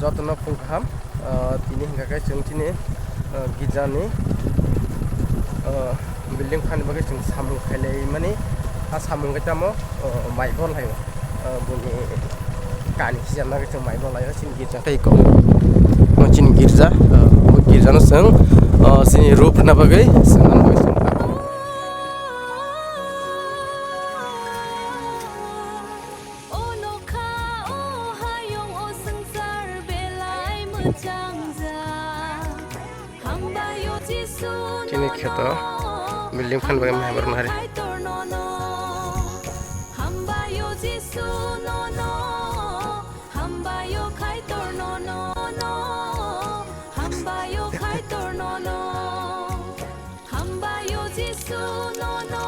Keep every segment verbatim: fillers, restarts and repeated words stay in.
Jotono phung kaham, ah, tini hingka khe chwng chini, ah, girjani, ah, building phani bagwi chwng samung khailai mani, a samung khe tamo, ah, mai bol hai, ah, buni kani hijab nagwi chwng mai bol hai chini girja tei kok. Mo chini girja, ah, o girjano chwng, ah, chini roof rwna bagwi chwng nang bagwi chwng. O nokha, o hayung, o swngchar belai mwchangjak. Hambai o Jisu. Chini kheto building phan bagwi mahabar nari. Kaitor nono. Hambai o Jisu nono. Hambai o Kaitor nono. Hambai o Kaitor nono. Hambai o Jisu nono.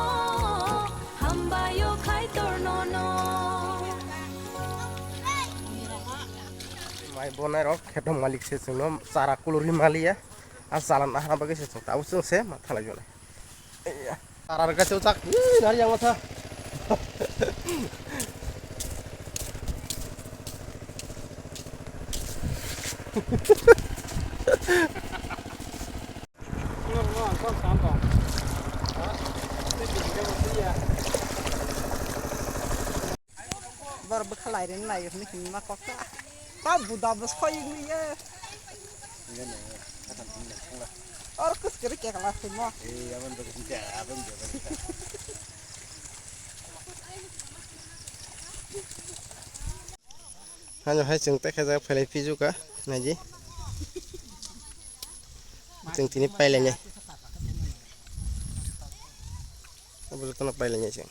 Hambai o Kaitor nono. Mai bonai rok kheto malik se chwngno chara kuluri maliya. A chalan ahna bagwi se chwng tabuk chwng se ma thalai jone. Chara rwkha se chak. Ih, nari yang masa. Bor bwkha lai rin lai hwnwi hinma kok ta. Ta buda bo soi wngwi ye. Or kus kiri ke kala simo. Hano hai chwng tei khe jaga phailai phiju ka, naidi. Chwng tini pailainai. Abo jotono pailainai chwng.